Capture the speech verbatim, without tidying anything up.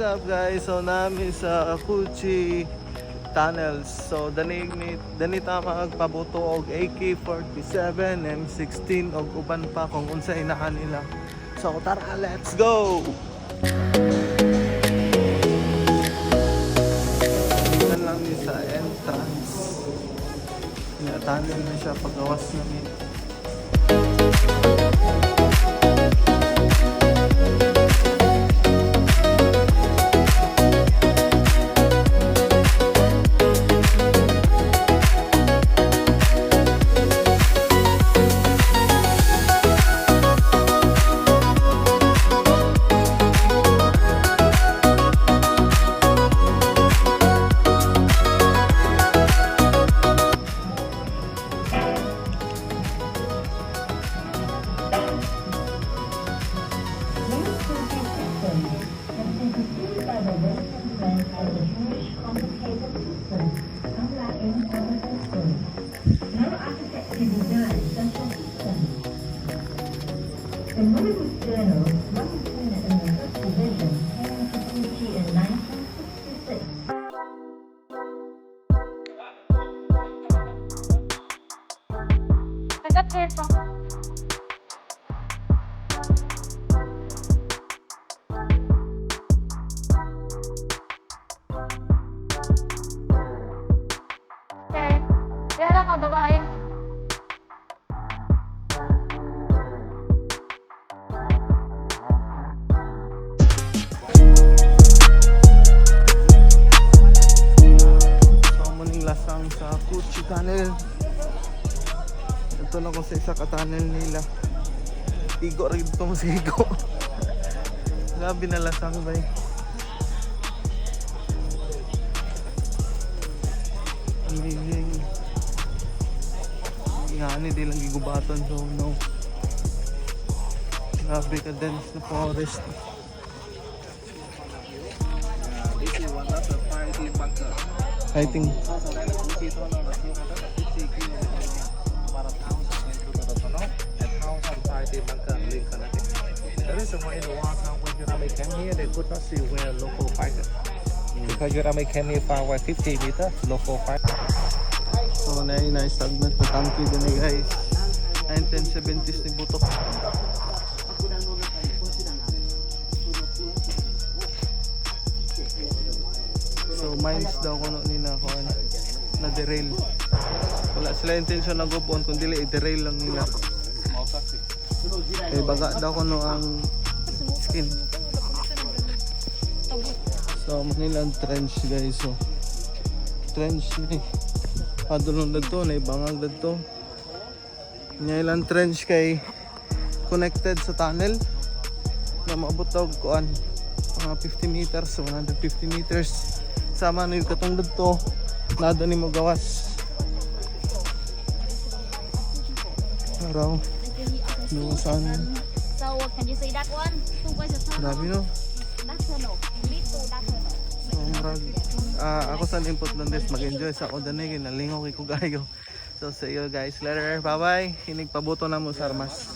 Up, guys, so nami sa Kuchi Tunnels. So dani ni dani ta magpabuto og A K forty-seven, M sixteen, og uban pa kung unsa inahan nila. So tara, let's go. Dito lang ni sa entrance. Nga tunnel na siya pagawas na ni. The movie Zero was intended in the first division came to Fiji in nineteen sixty-six. Nagka-chair pa. Okay. Kaya lang ang babae. So, amo ning lasang sa Kuchi Tunnel. Ito na ko sa isa ka tunnel nila. Igo ra gyud to, masigo. Grabe na lasang, bay. Amazing. Nga ni, di lang gigubaton, so no. Grabe ka dense na forest. This is one of the fighting bunker. Fighting. South Island Kuchi tunnel, two hundred fifty kilometers long, about a thousand into the tunnel, a thousand fighting bunker link connected. The reason why in the war time when Vietnamese came here, they could not see where local fighter. Because Vietnamese came here far away, fifty meter, local fighter. So, na, na stagnant na tangke din, eh, guys. Nineteen seventies ni Butok. So, mines daw kuno ni na, kuan, na derail. Wala sila intensyon na gubon, kung dili, i-derail lang nila. Kay baga daw kuno ang skin. So, amo ni ang trench, guys. So, trench ni. Padulong dagto, na ibangag dagto. Nya ilang trench kay connected sa tunnel na maabot daw kuan, mga fifty meters, one hundred fifty meters. Sama na yung katong dito, nado ni mo gawas. Araw. No, saan? So, can you say that one? Grabe, no? That's a no. Lito, that's a no. So, murag, ah, ako sa input lang, des, mag-enjoy sa ako dani, kay nalingaw kay ko gayo. So, see you guys later. Bye-bye. Inig pabuto na mo sa armas.